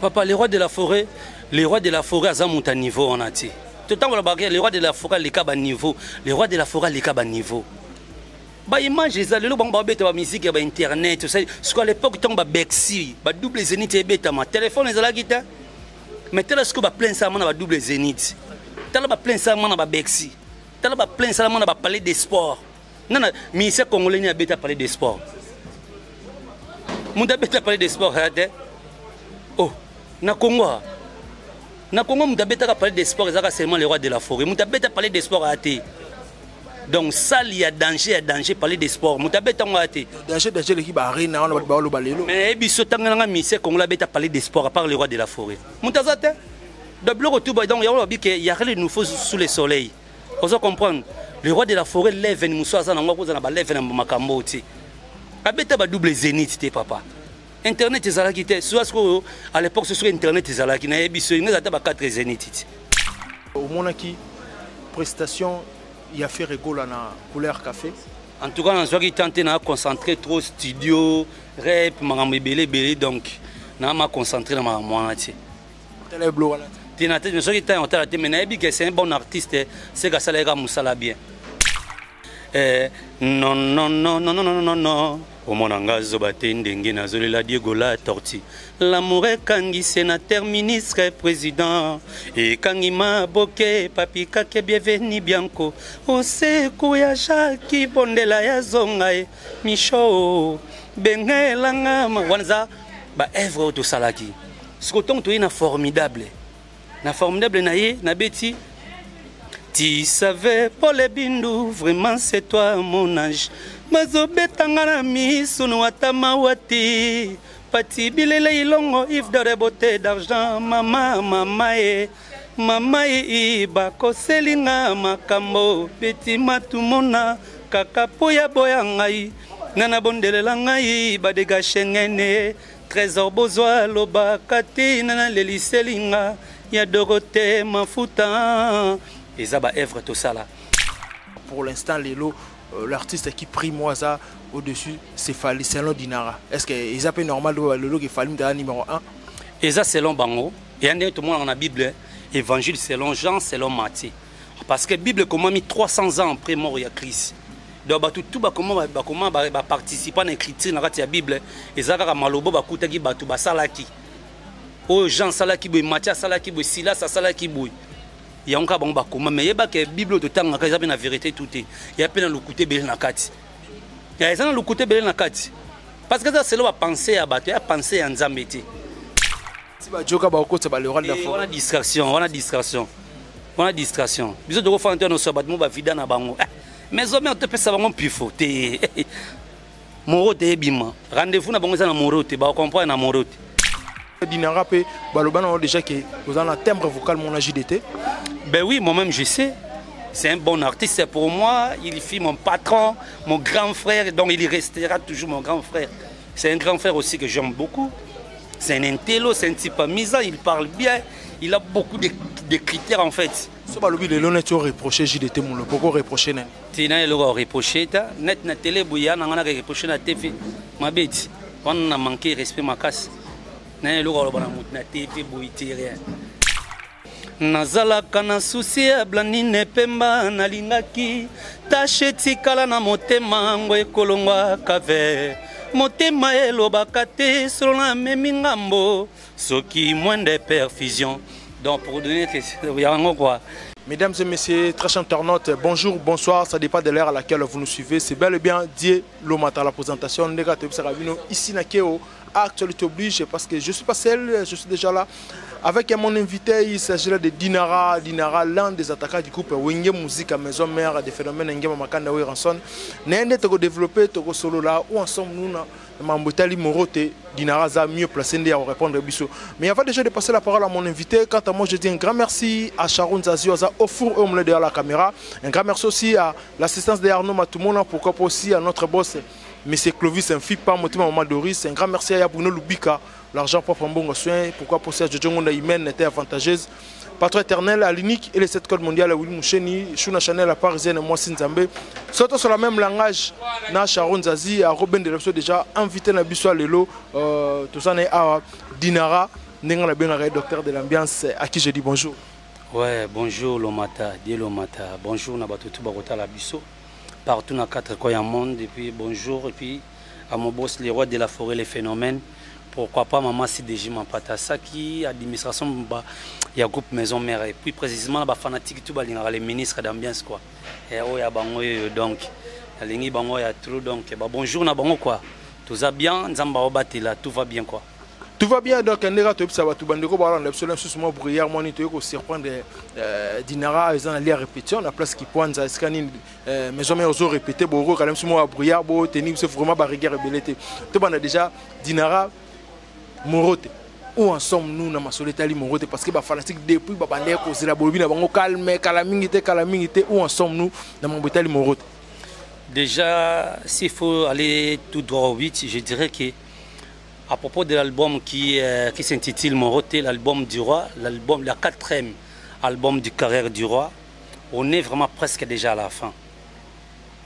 Papa, le roi de la forêt, le roi de la forêt aza moto ya niveau wana te. Totangola bake, le roi de la forêt aleka baniveau, le roi de la forêt aleka baniveau. Baimage eza lelo, bango babeta bamusike ya bainternet. Siko à l'époque, ntango babexi badouble zénith ebetama, telefone ezalaki te. Mais tala sikoyo baplein salama na badouble zénith, tala baplein salama na babexi, tala baplein salama na bapalais des sports. Nana ministère congolais ni abeta palais des sports? Moto abeta palais des sports aya te. Oh, na Congo, na Congo, moto abetaka palais des sports ezalaka seulement le roi de la forêt. Moto abeta palais des sports aya te. Donc salle ya danger, ya danger, palais des sports, moto abeta yango aya te. Danger, danger eleki baarena wana bato baoloba lelo. Mais biso ntango nanga ministère congolais abeta palais des sports à part le roi de la forêt, moto aza te. Donc biloko tu, donc yango babi ke ya rien de nouveau sous le soleil. Ozo comprendre? Le roi de la forêt leven mosu aza nango, akozala na baleve na makambo te, abeta badouble zénith te. Papa, internet ezalaki te. Soa sikoyo à l'époque, soki internet ezalaki, nayebi so nga eza ata ba 4 zénith te. Omonaki prestation ya Ferre Gola na Couleur Café? En tout cas, nazwaki temps te, na concentré trop studio, rep, makambo ebele ebele. Donc na ma concentré na makambo wana te. Tala eblo wana te. Te, na te, soki temps otala te, mais nayebi ke c'est un bon artiste, c'est asalaki kaka mosala bien. Eh, non, non, non, non, non, non, non, non, omona nga zoba te ndenge nazolela Diego la torti. L'amour ekangi sénateur, ministre, président, ekangi maboke papi kake bienveni bianco oseku ya jaki bondela ya zonga ye micho bengelanga. Wana eza baœuvre oyo tosalaki. Siko ntongo toye na Formidable, na Formidable na ye nabeti Tu savais, Paul Bindu, vraiment c'est toi mon ange. Bazobetanga na miso no ata mawa te. Pati bilele ilongo Yves de beauté d'argent, mama mama e mama e bakoselinga makambo beti matumona kaka po ya boya ngai nga na bondelela ngai badega shengene trésor bozwa lobaka te na naleliselinga ya Dorote mafuta. Eza baœuvre tosala. Pour l'instant lelo, l'artiste qui prime aza au-dessus, c'est Fally selon Dinara. Est-ce que eza pe normal de lelo ke Fally mutala numéro 1? Eza selon bango. Eya ndenge tomonaka na Bible, évangile selon Jean, selon Matthieu, parce que Bible ekomami 300 ans après mort ya Christ. Donc bato tu bakoma baparticipa na écriture na kati ya Bible, eza kaka malobo bakutaki bato basalaki. Oyo Jean asalaki boye, Matthieu asalaki boye, Silas asalaki boye, yango kaka bango bakoma. Mais yebaka, Bible oyo totangaka eza mpe na vérité tu te, ya mpe na lokuta ebele na kati. Ya eza na lokuta ebele na kati parce que eza selo bapense ya bato, ya pense ya Nzambe te. Si bajoka bakokotisa ba le roi de la forêt. Wana distraction, wana distraction, wana distraction. Biso tokofanda te nyonso bato mo bavida na bango. Eh, mais ome topesa bango mpifo te, moro te ebima. Rendez-vous na bango eza na moro te, bakocomprendre na moro te. Dinara, mpe baloba nango déjà ke oza na timbre vocal mona JDT. Ben oui, moi-même je sais. C'est un bon artiste pour moi. Il fut mon patron, mon grand frère. Donc il restera toujours mon grand frère. C'est un grand frère aussi que j'aime beaucoup. C'est un intello, c'est un type amusant. Il parle bien. Il a beaucoup de critères en fait. So balobi lelo neti oreproche JDT Moloko, oreproche nani? Tina eloko areproche ta net na télé boya na nga na reproche na TV mabeti wana na manqué respect makasi na eloko aloba na motu na TV boye te, rien. Nazalaka na susi ya Blandine Pemba, nalingaki tashe etikala na motema ngo ekolongwaka ve motema elobaka te solo namemi ngambo soki moins de perfusion. Donc pour donner yango quoi. Mesdames et messieurs, très chers internautes, bonjour, bonsoir, ça dépend de l'heure à laquelle vous nous suivez. C'est bel et bien Dieu Lomata la présentation. Ici na Keo, actualité oblige parce que je suis pas seul, je suis déjà là avec mon invité. Il s'agit là de Dinara, Dinara, l'un des attaquants du groupe Wenge Musica Maison Mère des phénomènes Ngema Makanda Ranson. Nende toko développer toko solo là où ensemble nous na Mambotali Morote. Dinara aza mieux placé nde ya répondre biso. Mais avant déjà de passer la parole à mon invité, quant à moi je dis un grand merci à Sharon Zazi aza au four au derrière la caméra. Un grand merci aussi à l'assistance de Arnaud Matumona, pourquoi pas aussi à notre boss Monsieur Clovis Mfipa, Motima Maman Doris. Un grand merci à Bruno Lubika, l'argent propre en bon soin, pourquoi pas aussi à Jojo Ngonda Imen était avantageuse. Patron éternel à l'unique et les 7 codes mondial à Willy Moucheni, Shuna Chanel à Parisienne et moi Nzambe. Surtout sur le même langage, na Sharon Zazi, à Robin de déjà invité na biso lelo, tout ça à Dinara. Ndenge nabengaka docteur de l'ambiance, à qui je dis bonjour. Ouais, bonjour Lomata, Dieu Lomata. Bonjour na bato tout bakotala biso partout na quatre coins du monde, et puis bonjour, et puis à mon boss, le roi de la forêt, les phénomènes. Pourquoi pas maman CDJ Mampata Saki, administration ba ya groupe Maison Mère, et puis précisément ba fanatique tout balingaka les ministres d'ambiance quoi. Et oh ya bango donc alingi bango ya trop, donc ba bonjour na bango quoi. Tout ça bien, Nzamba obatela, tout va bien quoi. Tout va bien, donc ndeka toyebisa bato, bandeko balanda biso, lisusu mwa bruyère moni toyei kosurprendre Dinara eza na lia répétition na place Kipwanza, esika nini Maison Mère ozo répété. Bokoyoka biso mwa bruyère, boteni biso vraiment barigueur ebele te. Tobanda déjà, Dinara, Morote, où en sommes-nous na masolo etali Morote? Parce que bafanatique depuis babandeki kozela, bolobi na bango calme, kala mingi te, kala mingi te. Où en sommes-nous na mambo etali Morote? Déjà, s'il faut aller tout droit au but, je dirais que à propos de l'album qui s'intitule Morote, l'album du roi, l'album, la quatrième album du carrière du roi, on est vraiment presque déjà à la fin.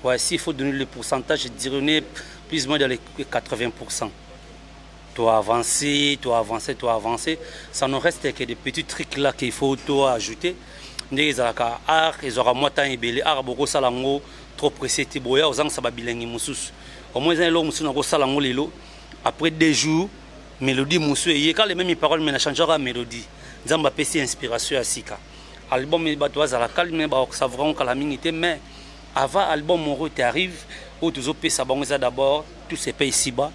Ouais, s'il faut donner le pourcentage, je dirais on est plus ou moins dans les 80%. Toi avancer, toi avancer, toi avancer. Ça ne reste que des petits trucs là qu'il faut toi ajouter. Ndenge ezalaka art, ezwaka mwa temps ebele. Art bokosala yango trop pressé te, boya ozangisa babilengi mosusu. Au moins eza eloko mosusu nakosala yango lelo, après 2 jours mélodie mosusu eye, quand les mêmes paroles, mais na changeaka mélodie. Nzambe apesi inspiration ya sika. Album, bato bazala calme, bakosavrango kala mingi te. Mais avant album Morote arrive, oyo tozopesa bango eza d'abord Tout se paye ici-bas,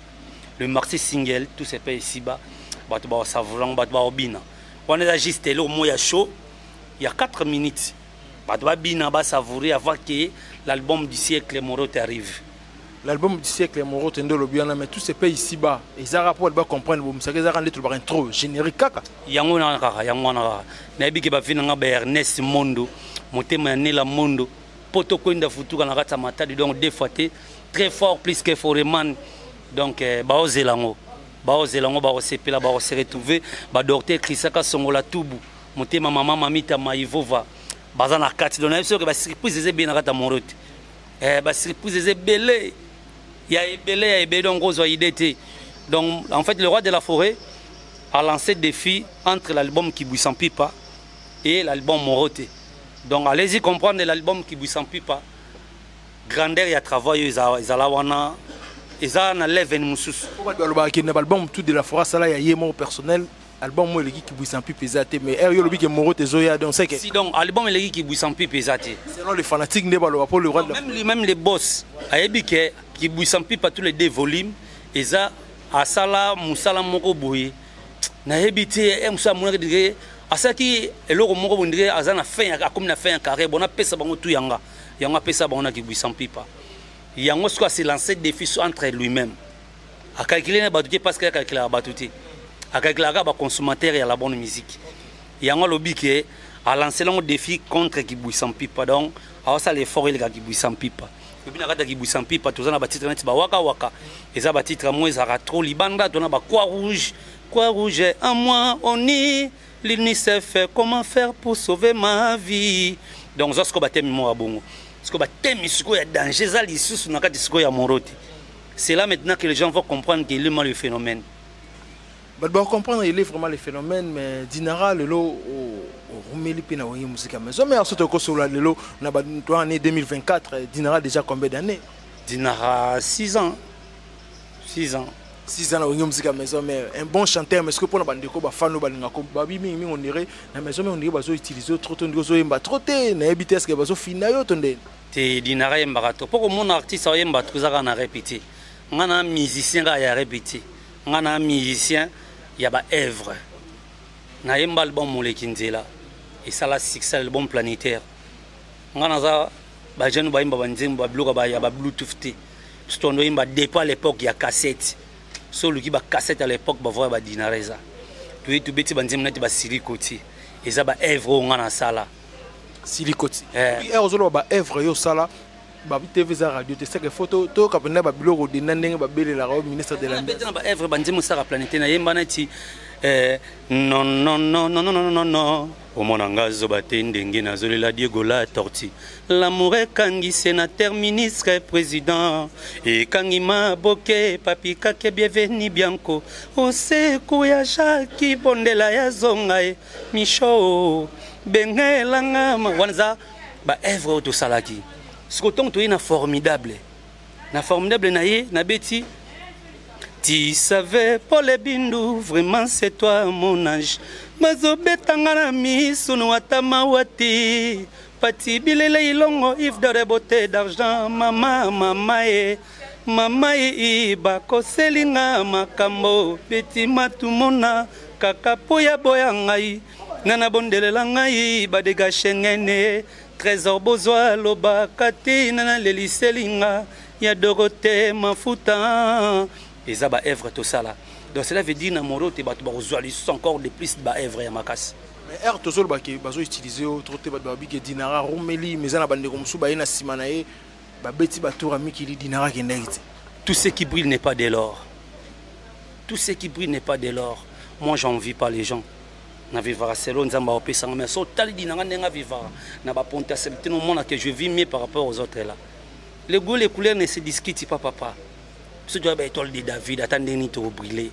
le maxi single Tout se paye ici-bas. Bato bakosavrango, bato bakobina. Wana eza juste eloko moko ya show ya 4 minutes, bato babina, basavourer avant que l'album du siècle Morote arrive. L'album du siècle Morote nde olobi wana, mais Tout se paye ici bas eza rapport bacomprendre bomisaka, ezaka nde tolobaka intro générique kaka. Yango wana kaka, yango wana kaka. Nayebi ke bavi nanga ba Ernest Mondo, motema ya Nela Mondo, po tokwenda futuka na kati ya Matadi, donc deux fois te, très fort, plus que Foreman. Donc baozela yango, baozela yango, bakosepela, bakose retrouver. Badocteur Krisaka Songola Tubu, motema mama Mamita Maivova, baza na kati. Donc nayebi soki basurprise eza ebele na kati ya Morote, basurprise eza ebele ya ebele ya ebele, donc ozwa idée te. Donc en fait, le roi de la forêt a lancé défi entre l'album Kibuisan Pipa et l'album Morote. Donc allez-y comprendre, l'album Kibuisan Pipa, grandeur ya travail oyo ezala wana, eza na leven mosusu. Po bato balobaka na baalbum tout de la forêt asala ya ye moko personnel, album moko eleki Kibwisa Mpipa eza te, mais ere yo olobi ke Morote ezoya, donc c'est que Si, donc album eleki Kibwisa Mpipa eza te. Selon les fanatiques nde baloba, po le roi de la Même les boss ayebi ke Kibwisa Mpipa, tous les deux volumes, eza asala mosala moko boye, nayebi te. E mosu amonaki dire asalaki eloko moko boye, ndire aza na fin, akomi na fin ya carrière. Bon, apesa bango tu yanga yango, apesa bango na Kibwisa Mpipa yango. Soki ase lancé défi entre lui-même, acalculer na bato te, parce que acalculaka bato te, acalculaka baconsommateur ya la bonne musique. Yango alobi ke alancé lango défi contre Kibwisa Mpipa, donc aosala effort eleka Kibwisa Mpipa. Epi na kati ya Kibwisa Mpipa toza na batitre neti bawakawaka, eza batitre mo ezalaka trop libanda. Tona bacroix rouge, croix rouge en moi, oni l'UNICEF, comment faire pour sauver ma vie. Donc oza sikoyo batemi moko ya bongo, sikoyo batemi sikoyo ya danger eza lisusu na kati sikoyo ya Morote. C'est là maintenant que les gens vont comprendre qu'il est le phénomène. Bato bacomprendre, il est vraiment le phénomène. Mais Dinara, lelo orumeli mpe na Wenge Musica Maison Mère, so tokosola lelo na bato année 2024, Dinara déjà combien d'années? Dinara, 6 ans, 6 ans. 6 ans na Wenge Musica Maison Mère, un bon chanteur. Mais ce que mpona bandeko bafano balingako babi mingimingi, on dirait na Maison Mère, on dirait bazoutiliser trop to ndenge ozoyemba trop te. Nayebi te, est-ce bazofina yo to ndeni? Te, Dinara yembaka to mpo komona artiste oyemba to eza kaka na répété. Nga na musicien kaka ya répété, nga na musicien ya baœuvre. Nayemba album Moleki Nzela, esala succès, album planétaire. Nga naza bajeune bayemba banzembo babiloko ya babluetooth te. Biso tondo oyemba depuis à l'époque ya cassette. So oluki bacassette à l'époque, bavoix ya badinara eza. Toye tobeti banzembo neti basili koti, eza baœuvre oyo nga nasala. Silikoti ere ozoloba baœuvre yo osala, babi TV eza radio te, seke fo toyoka mpenza babiloko odenda ndenge babelelaka oyo ministre de la Na baœuvre, banzembo esalaka planète. Nayemba neti Eh, non non non non non non non omona nga zoba te ndenge nazolela Diego la tortue. L'amour ekangi sénateur, ministre, président, ekangi maboke papi kake bienveni bianco oseku ya jaki bondela ya zonga ye micho bengelanga. Wana eza baevre oyo tosalaki. Sikoyo ntongo toye na Formidable, na Formidable na ye nabeti Tu savais, Paul Ebindu, vraiment c'est toi mon ange. Bazobetanga na misu no ata mawa te. Pati bilele ilongo Yves de beauté d'argent mama mama e mama e bakoseli nga makambo beti matumona kaka po ya boya ngai nga na bondelela ngai badega shengene Trésor bozwa lobaka te na naleliseli nga ya Dorothée mafuta. Eza ba œuvre tosala, donc cela veut dire na moro te bato bakozwa lisusu encore de plus ba œuvre ya makasi. Mais aire tozolobaki bazoutilize yo trop te. Bato babiki Dinara rumeli, mais eza na bandeko mosusu baye na nsima na ye, babeti batour ya mikili, Dinara akendaki te. Tout ce qui brille n'est pas de l'or, tout ce qui brille n'est pas de l'or. Moi, j'envie pas les gens. Na vivaka selo Nzambe aopesanga, mais so otali dinanga ndenge avivaka na bapontabilité, nomona que je vis mieux par rapport aux autres là. Le goût, les couleurs ne se discutent pas, papa. Biso toya baétoile de David, ata ndenge nini tobrille.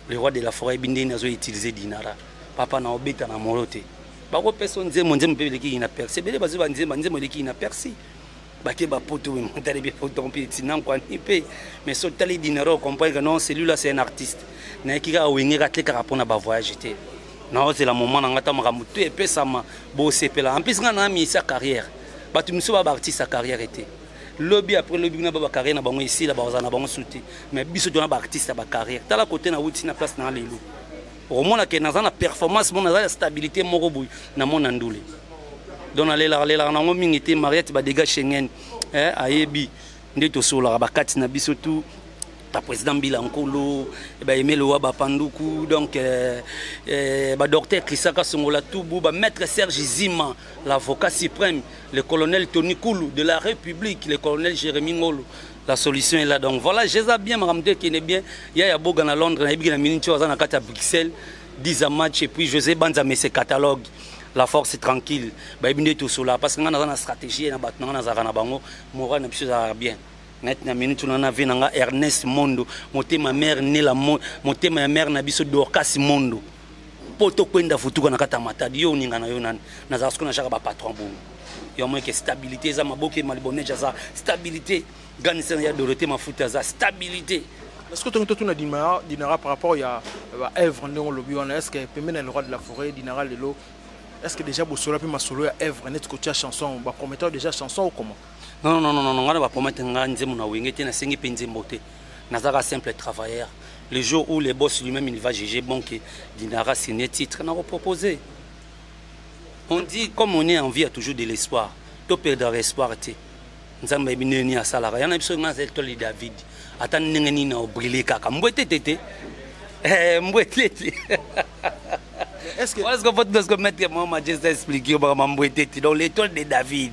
Le roi de la forêt yebi ndenge azo utiliser Dinara. Papa, na obeta na molo te. Bakopesa nzembo, nzembo mpe eleki na persi. Ebele bazwi banzembo, nzembo eleki na persi, bake bapoto, otali mpe poto mpe etinankwani mpe. Mais so otali Dinara, ocomprendre que non, celui-là, c'est un artiste. Nayeki kaka Wenge kate kaka mpona bavoyage te. Naozela moment na nga ta makambo to epesama, bosepela. En plus nga na misa carrière, bato misusu ba baartiste ya carrière te, lobi après lobi kuna ba bacarrière na bango esila, bakozala na bango su te. Mais biso tona baartiste ya bacarrière. Tala kote na wuti na place na lelo, okomona ke naza na performance moko, naza ya stabilité moko boye na mona ndule. Donc nalelaka lelaka nango mingi te. Mariette badega Schengen, eh, ayebi nde tosololaka bakati na biso tu, baprésident Mbila Nkolo, baemele wa bapanduku, donc badocteur Krisaka Songola Tubu, bamaître Serge Zima, l'avocat suprême, le colonel Tony Kulu de la République, le colonel Jérémy Ngolo. La solution est là. Donc voilà, jeza bien, makambo te ekende bien. Ya ya boga na Londres, nayebiki na miniti oyo aza na kati ya Bruxelles 10 a match. Et puis José Banza mese catalogue, la force tranquille, bayebi nde tosola, parce que ngai naza na stratégie na bato na ngai, nazalaka na bango, moral na biso ezalaka bien. Neti na minute wana na vie na nga Ernest Mondo, motema mare nela, motema ya mare na biso Dorcas Mondo, mpo tokwenda futuka na kati ya Matadi. Yo oninga na yo nani? Nazala sikoyo na jaka bapatron bongo yo moke. Stabilité eza maboke malibonege, aza stabilité ganisa ya Dorothée mafuta, aza stabilité. Est-ce que tongi totuna Dinara par rapport ya baœuvre ndenge olobi wana, est ce que pembeni na le roi de la forêt Dinara lelo, est ce que déjà bosola mpe masolo ya œuvre neti kotia chanson, baprometteur déjà chanson ou comment? Non, non, non, non, ngai na bapromete ngai nzembo na Wenge te, nasengi mpe nzembo te. Nazalaka simple travailleur. Le jour où le boss lui-même, il va juger bon que Dinara signé titre, na reproposer. On dit, comme on est en vie, il y a toujours de l'espoir. To perdre espoir te. Nzambe ayebi ndenge nini asalaka yana biso. Ngai azali toli David, ata ndenge nini na obrille kaka mbwe te te te. Mbwe te te. Est-ce que est-ce que faut que maître moi Manchester explique yo baka mbwe te te? Donc l'étoile de David.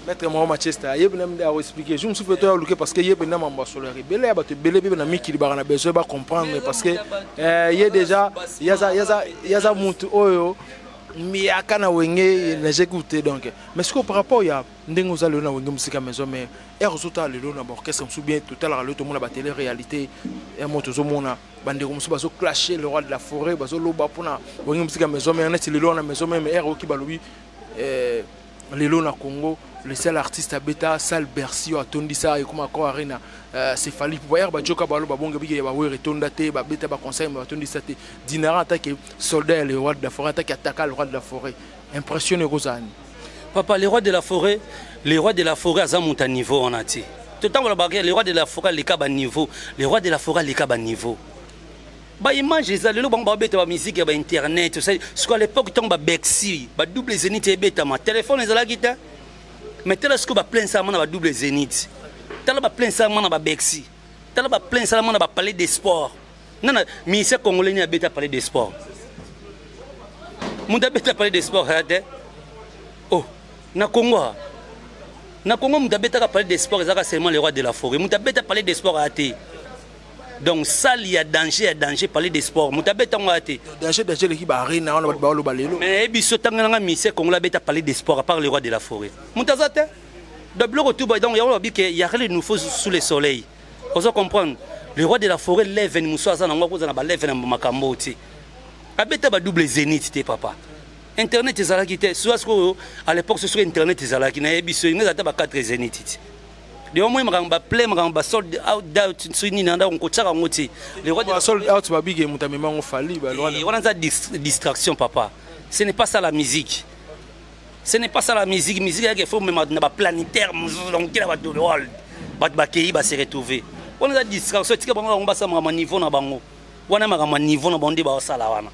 Maître Mao Manchester ayebi na nde akoexplike jour mosusu mpe toya oluke, parce que ye mpenza mambo asololaka ebele ya bato ebele mpe na mikili baka na besoin bacomprendre, parce que ye déjà yaza mutu oyo miyaka na Wenge na j'écoute. Donc, mais sikoyo par rapport ya ndenge oza lelo na Wenge Mosika Maison, mais ere ozotala lelo na baorchestre mosusu bien, totalaka lelo, tomona batélé réalité ya mo, tozomona bandeko mosusu bazoclashe le roi de la forêt, bazoloba mpona Wenge Mosika Maison Mère. Neti lelo wana Maison Mère, ere oki balobi lelo na Congo, le seul artiste abeta salle Bercy oyo atondisa ekoma Accor Arena, c'est Fally Ipupa. Ere bajoka balo babonga bike ya bawere etonda te, babeta baconseil me batondisa te. Dinara, en tant que soldat ya le roi de la forêt, en tant que ataka le roi de la forêt, impressionné ekozala nini? Papa, le roi de la forêt, le roi de la forêt aza moto ya niveau wana te. Totambola bake, le roi de la forêt aleka baniveau, le roi de la forêt aleka baniveau. Baimage eza lelo, bango babeta bamusike ya bainternet. Siko à l'époque, ntango babexi badouble zénith ebetama, telefone ezalaki te. Mais tala sikoyo baplein salama na badouble zénith, tala baplein salama na babexi, tala baplein salama na bapalais des sports. Nana ministère congolais ni abeta palais des sports? Moto abeta palais des sports aya te. Oh, na Congo, na Congo, moto abetaka palais des sports ezalaka seulement le roi de la forêt. Moto abeta palais des sports aya te. Donc salle ya danger, ya danger, Palais des Sports, moto abeta yango aya te. Danger, danger eleki baarena wana bato baoloba lelo. Mais nayebi so ntango nanga musicien congolais abeta Palais des Sports à part le Roi de la Forêt, moto aza te. Donc biloko tu, donc yango babi ke ya rien de nouveau sous le soleil. Ozo comprendre, le Roi de la Forêt, leven mosusu aza nango, akozala na baleve na makambo te, abeta badouble Zénith te, papa. Internet ezalaki te. Soa sikoyo, à l'époque, soki internet ezalaki, nayebi so nga eza ata ba 4 Zénith te. De omoi makambo baplay, makambo basold out out, soki nini anda kotiaka yango te. Le Roi de la Sold out, babige moto amema yango Fally. Wana eza distraction, papa. Ce n'est pas ça la musique, ce n'est pas ça la musique. Musique eyaki faut mema na baplanétaire mosusu, donc kila bato world, bato bakei base retrouver. Wana eza distraction, etika bango, bango basala makambo ya niveau na bango. Wana makambo ya niveau na bango nde baosala wana.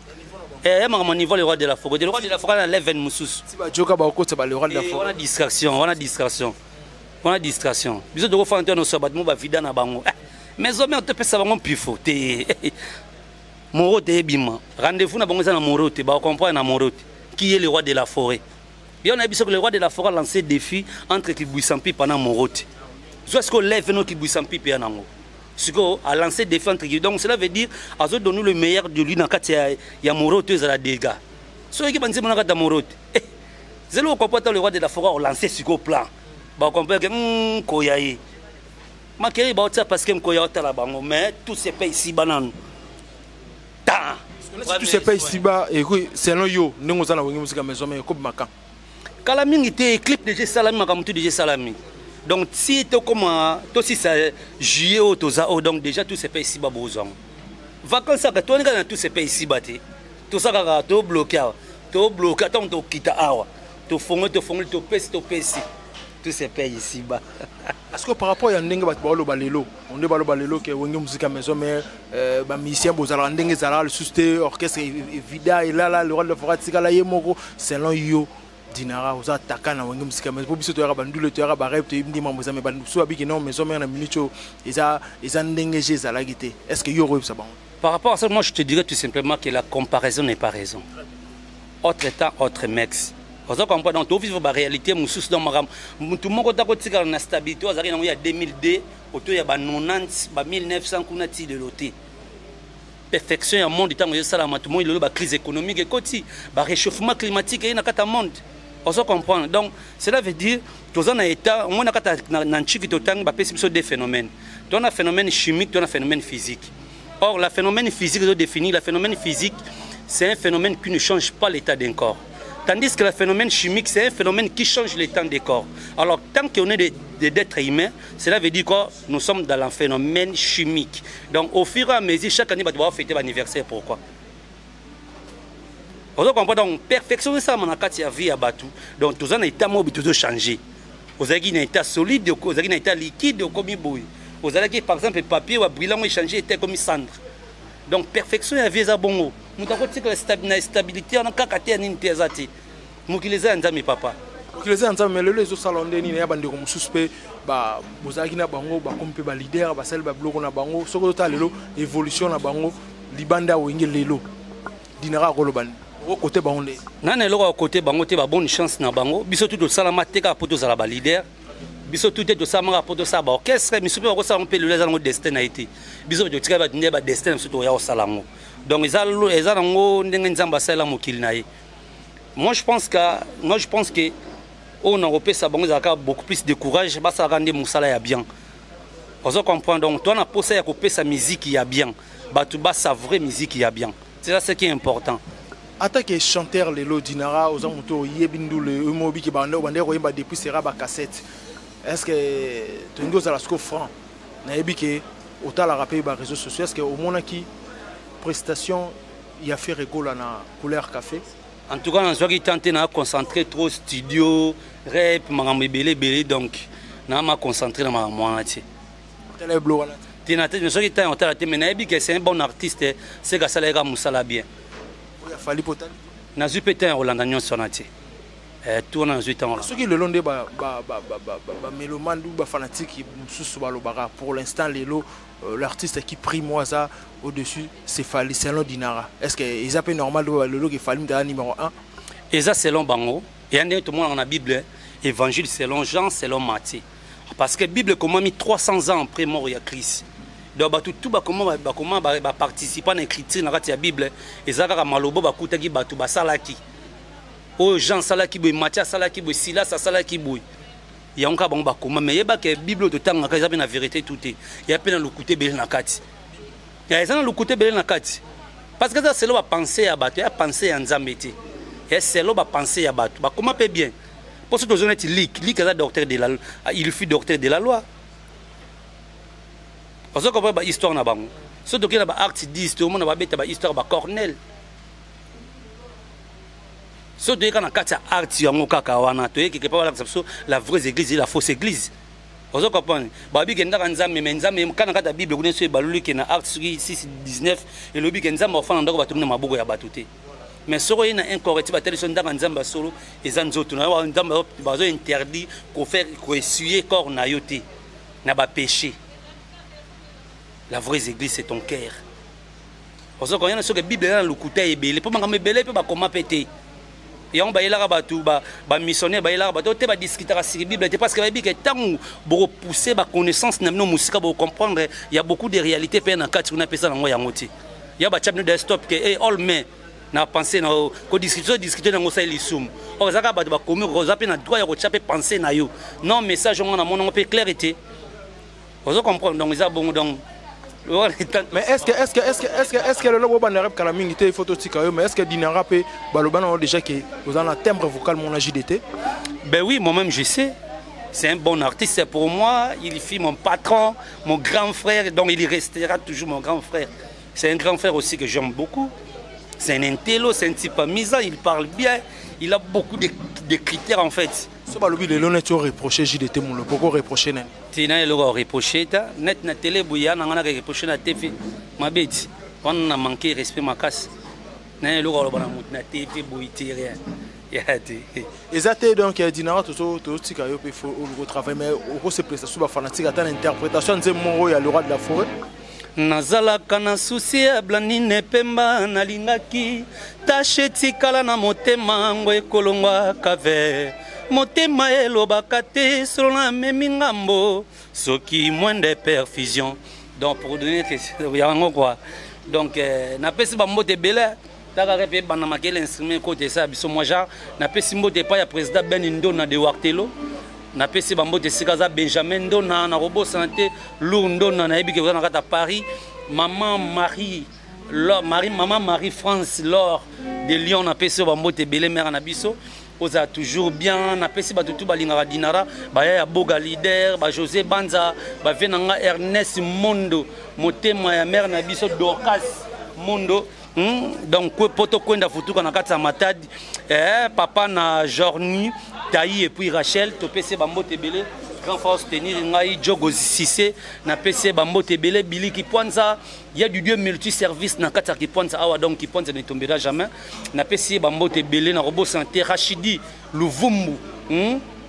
Ya makambo ya niveau, le Roi de la Forêt, le Roi de la Forêt na leven mosusu. Ti bajoka bakokota ba le Roi de la Forêt. Wana distraction, wana distraction, wana distraction. Biso tokofanda te, nyonso bato mo bavida na bango. Maison Mère, topesa bango mpifo te. Moro te ebima, rendez-vous na bango eza na moro te, bacomprendre na moro te qui est le Roi de la Forêt. Yo nayebi soki le Roi de la Forêt a lancé défi entre Kibwisa Mpipa na moro te. Zwa sikoyo leve no Kibwisa Mpipa ya nango sikoyo a lancé défi entre, donc cela veut dire azodonner le meilleur de lui na kati ya moro te. Ezala dégâts soki banzembo na kati ya moro te. Zelo okompo le Roi de la Forêt olancé sikoyo plan, bacomprendre ke koya ye makeri baotia parce que nkoya otala bango. Mais tout se paye ici bananu ta. Tout se paye ici bas. Écoute, selon yo, ndenge oza na Wenge Musica Maison Mère, ekobimaka? Kala mingi te. Clip déjà esalami, makambo tu déjà esalami. Donc si tokoma tosisa juillet oyo toza oyo, donc déjà tout se paye ici bas, bozwango vacances kaka. Toani kaka na tout se paye ici bas te, toza kaka tobloquer awa, tobloquer ntango tokita awa, tofongoli, tofongoli, topesi, topesi, tout se paye ici bas. Parce que par rapport ya ndenge bato baoloba lelo, nde baloba lelo ke Wenge Musica Maison Mère, bamusicien bozalaka ndenge ezalaka lisusu te, orchestre evida, elala, le Roi de la Forêt atikala ye moko. Selon yo, Dinara, oza taka na Wenge Musica Maison, po biso toyaka bandule, toyaka barêve, toyebi nde mambo eza. Me bamosusu babiki non, Maison Mère na minute oyo eza ndenge je ezalaki te. Est ce que yo okoyebisa bango? Par rapport à ça, moi je te dirais tout simplement que la comparaison n'est pas raison. Autre temps, autre mœurs. Oza comprendre, donc tovivre baréalité mosusu. Donc makambo motu moko ta kotikala na stabilité oyo azalaki nango ya 2002 oto ya ba 90, ba 1900 kuna ti lelo te. Perfection ya monde ntango ezosalama, tomoni lelo bacrise économique ekoti, baréchauffement climatique eye na kati ya monde. Ozo comprendre, donc cela veut dire toza na état omoi na kati na ntiki totangi, bapesi biso deux phénomènes: toza na phénomène chimique, toza na phénomène physique. Or la phénomène physique ezodéfinir, la phénomène physique, c'est un phénomène qui ne change pas l'état d'un corps, tandis que le phénomène chimique, c'est un phénomène qui change l'état des corps. Alors, tant qu'on est des êtres humains, cela veut dire que nous sommes dans le phénomène chimique. Donc, au fur et à mesure, chaque année, on va fêter l'anniversaire. Pourquoi? On comprend donc, perfection, ça, mon ya vie ya bato. Donc, tout ça, état mobile, tout changer. Vous avez un état solide, vous avez un état liquide, comme vous avez par exemple papier, ou brûlant, changer, état comme cendre. Donc, perfection, ya vie, ça bongo. Moto akotikala na stabilité wana kaka te ya nini te, eza te. Mokili eza ya Nzambe, papa. Mokili eza ya Nzambe. Lelo ezosala nde nini ya bandeko mosusu mpe bozalaki na bango, bakomi mpe baleader, basali babiloko na bango? Soki ozotala lelo évolution na bango libanda ya Wenge lelo, Dinara akoloba nini okote bango nde? Nani eloko ya kote bango te. Babonne chance na bango. Biso tu tosalama te kaka mpo tozala baleader, biso tu te tosalamaka mpo tosala baorchestre. Misu mpe bakosala ngo mpe lelo, eza nango destin na ye te. Biso mpe totikali bato nde badestin na biso, toya kosala yango. Donc eza nango ndenge Nzambe asalela mokili na ye. Moi je pense que oyo na kopesa bango ezalaka beaucoup plus de courage, basalaka nde mosala ya bien. Ozo comprendre, donc toi na posa ya kopesa musique ya bien, bato basavoure musique ya bien, c'est ça ce qui est important. En tant que chanteur lelo, Dinara, oza moto oyebi ndule oyo mobiki bande obande koyemba depuis sera bacassette. Est ce que tolingi ozala siko franc? Nayebi ke otalaka mpe baréseaux sociaux. Est ce que omonaki prestation ya Ferre Gola na Couleur Café? En tout cas, nazwaki temps te, na concentré trop studio, rep, makambo ebele ebele. Donc naa ma concentré na makambo wana te. Otala eblo wana te? Te, na te, nazwaki temps ya kotala te, mais nayebi ke c'est un bon artiste, seke asalaki kaka mosala bien. Oyo afali mpo otali? Nazwi mpe temps ya kolanda nyonso wana te. Tu wana nazwi temps kolanda. Soki lelo nde bamélomane ou bafanatique mosusu balobaka pour l'instant lelo, l'artiste qui prime moi aza au-dessus, c'est Fally. Selon Dinara, est ce que eza mpe normal lelo ke Fally mutala numéro 1? Eza selon bango. Eya ndenge tomonaka na Bible, évangile selon Jean, selon Matthieu, parce que Bible ekomami 300 ans après mort ya Christ. Donc bato tu bakoma bakoma baparticipa na écriture na kati ya Bible, eza kaka malobo bakutaki bato basalaki. Oyo Jean asalaki boye, Matthieu asalaki boye, Silas asalaki boye, yango kaka bango bakoma. Mais yebaka, Bible oyo totangaka eza mpe na vérité tu te, ya mpe na lokuta ebele na kati. Ya eza na lokuta ebele na kati, parce que eza selon bapensées ya bato, ya pensée ya Nzambe te, ya selon bapensées ya bato. Bakoma mpe bien, mpo so tozwa neti Luc. Luc aza docteur de la, il fut docteur de la loi. Ozo comprendre bahistoire na bango. So tokei na baActes 10, tomona babeta bahistoire baCornel. So toyeka na kati ya Actes yango kaka wana, toyekeke mpa balakisa biso la vraie église et la fausse église. Ozo comprendre, babi ke ndaka Nzambe, mais Nzambe kana kati ya Bible kuna, so ebaloli ke na Actes soki 6 19, elobi ke Nzambe afanda ndako bato na maboko ya bato te. Mais soki oye na 1 Corinthiens, batali so ndaka Nzambe ya solo eza nzoto na yo. Nzambe bazo interdit kofaire koessuyer corps na yo te na bapéché. La vraie église, c'est ton cœur. Ozo koyana soki Bible eza na lokuta ebele, mpo makambo ebele mpe bakoma mpe te. Yango bayelaka bato, bamissionnaire bayelaka bato te, badiscutaka sur Bible te, parce que bayebi ke ntango bokopousse baconnaissance na bino mosika, bokocomprendre ya beaucoup de réalité mpe na kati kuna. Epesa nango yango te, ya batya bino de stop ke hey, all mais na pensée na kodiscute, so discute nango osali lisumu. Or ezaka bato bakomi, oza mpe na droit ya kotya mpe pensée na yo. Non, message yango na monango mpe clair te. Ozo comprendre? Donc eza bongo, donc. Mais est-ce que lelo bobanda rep kala mingi te, il faut totika yo, mais est-ce que Dinara mpe baloba nango déjà ke oza na timbre vocal mona JDT? Ben oui, moi-même je sais. C'est un bon artiste pour moi. Il fut mon patron, mon grand frère, donc il restera toujours mon grand frère. C'est un grand frère aussi que j'aime beaucoup. C'est un intello, c'est un type amusant, il parle bien, il a beaucoup de critères en fait. So balobi lelo neti oreproche JDT Moloko, oreproche nani? Tina eloko areproche ta net na télé boya na nga, naka reproche na TV mabe ti wana na manque respect makasi na eloko aloba na motu na TV boye te, rien ya te. Eza te. Donc Dinara, tozotika yo mpe, faut oluka travail, mais okosepelisa so bafanatique ata na interprétation ya nzembo moko ya Le Roi de la Forêt. Nazalaka na souci ya Blandine Pemba, nalingaki tache etikala na motema ngo ekolongwaka ve motema elobaka te solo namemi ngambo soki moins de perfusion. Donc pour donner yango quoi, donc napesi bambote ebele taka mpe banda makele instrument kote esa biso mwa genre. Napesi mbote epai ya président Ben Ndona de Wartelo, napesi bambote esika aza, Benjamin Ndona, nakobosana te Lour Ndona, nayebi ke oza na kati ya Paris, mama Marie Lor, Marie, mama Marie France Lor de Lyon, napesi yo bambote ebele, mare na biso, ozala toujours bien. Napesi bato tu balingaka Dinara, baya ya Boga leader, baJosé Banza, bavie na nga Ernest Mondo, motema ya mare na biso Dorcas Mondo. Donc poto kwenda futuka na kati ya Matadi, papa na Jorni Tai et puis Rachel, topesi bambote ebele. Grand frère soutenir ngai Jogo Sise, napesi bambote ebele. Biliki Pwanza ya du Dieu multiservice na kati ya Kipwanza awa, donc Kipwanza ne tombera jamais, napesi bambote ebele. Na kobosana te Rachidi Luvumbu,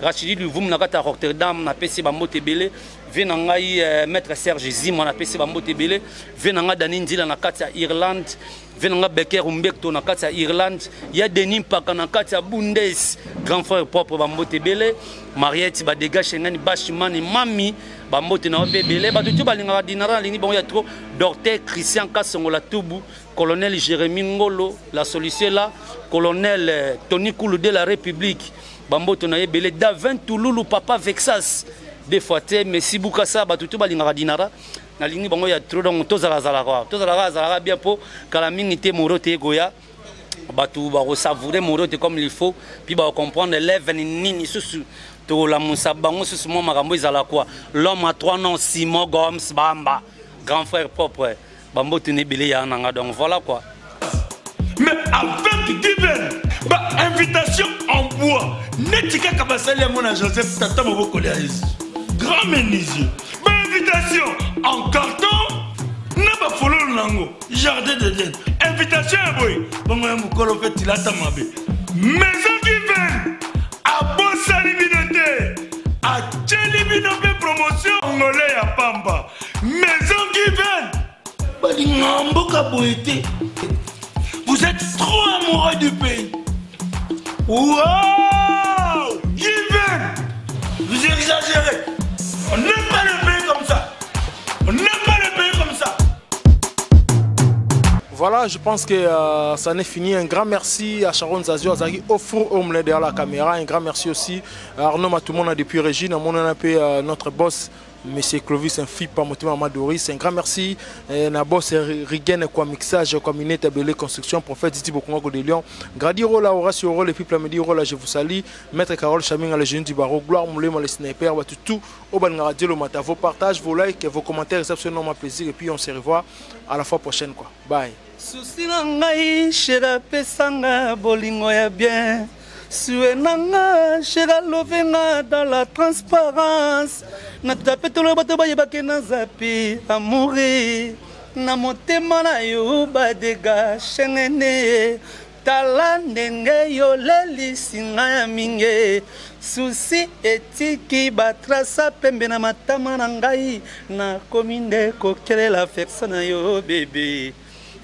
Rachidi Luvumbu na kati ya Rotterdam, napesi bambote ebele. Vie na ngai maître Serge Zima, napesi bambote ebele. Vie na ngai Dani Nzila na kati ya Irlande, vie na ngai Beker Umbekto na kati ya Irlande, ya Denis Mpaka na kati ya Bundes, grand frère propre, bambote ebele. Mariette Badega Shengani Bashimani Mami, bambote na yo mpe ebele. Bato ti balingaka Dinara, nalingi bango ya trop. Docteur Christian Kasongola Tubu, colonel Jérémi Ngolo, la solution là, colonel Tony Kulu de la République, bambote na ye ebele. Davin Tululu, papa Vexas des fois te, Messi Bukasa, bato tu balingaka Dinara, nalingi bango ya trop. Donc tozalazalaka, tozalaka azalaka bien, mpo kala mingi te moro te ekoya, bato bakosavoure moro te comme il faut, puis bakocomprendre leve nini susu tolamusa bango susu mwa makambo ezala quoi. L'homme à trois noms, Simon Gomes Bamba, grand frère propre, bambote na ebele ya nanga. Donc voilà quoi. Mais avec Given, ba invitation en bois neti kaka basali yango na Joseph tata mobokoli ya Yesu, grand menuisier. Ba invitation en carton na bafololo nango, jardin d'Eden. Invitation ya boye bongo ya mokolo mpe tilata mabe. Maison Given abosani bino te, atieli bino mpe promotion ngole ya pamba. Maison Given balingaka mboka boye te. Vous êtes trop amoureux du pays. Wow! Given! Vous exagérez. On n'aime pas le pays comme ça. On n'aime pas le pays. Voilà, je pense que ça n'est fini. Un grand merci à Sharon Zazio, Azaki, au four au derrière la caméra. Un grand merci aussi à Arnaud Matoumona depuis Régine, à mon euh, notre boss Monsieur Clovis Mfipa Motema Madoris, un grand merci eh, na boss Rigen quoi mixage quoi minette Belé construction prophète Diti Bokongo de Lyon Gradi Rola Horacio Rola et puis Plamedi Rola je vous salue Maître Carole Chaming le jeune du barreau Gloire Moulema le sniper tout tout au radio le matin vos partages vos likes vos commentaires c'est absolument plaisir et puis on se revoit à la fois prochaine quoi bye Souci na ngai chéri apesa nga bolingo ya bien sue na nga chéri alove nga dans la transparence na tapetolo bato bayebaki na zapi amouri na motema na yo badega shengene tala ndenge yolelisi nga ya mingi susi etiki batrasa pembe na matama na ngai nakomi nde kokelela affection na yo bebe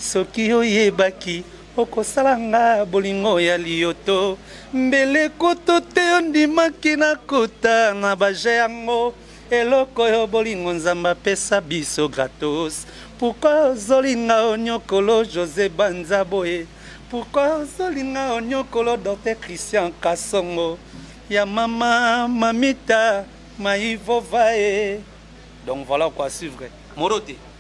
soki oyebaki okosala nga bolingo ya liyoto mbele kutu te ondimaki nakota na baje yango eloko oyo bolingo nzambe apesa biso gratos pourkui ozolinga onyokolo josé banza boye pourkui ozolinga onyokolo docteur christian kasongo ya mama mamita maivova e donc voilà quoi suivre moro te.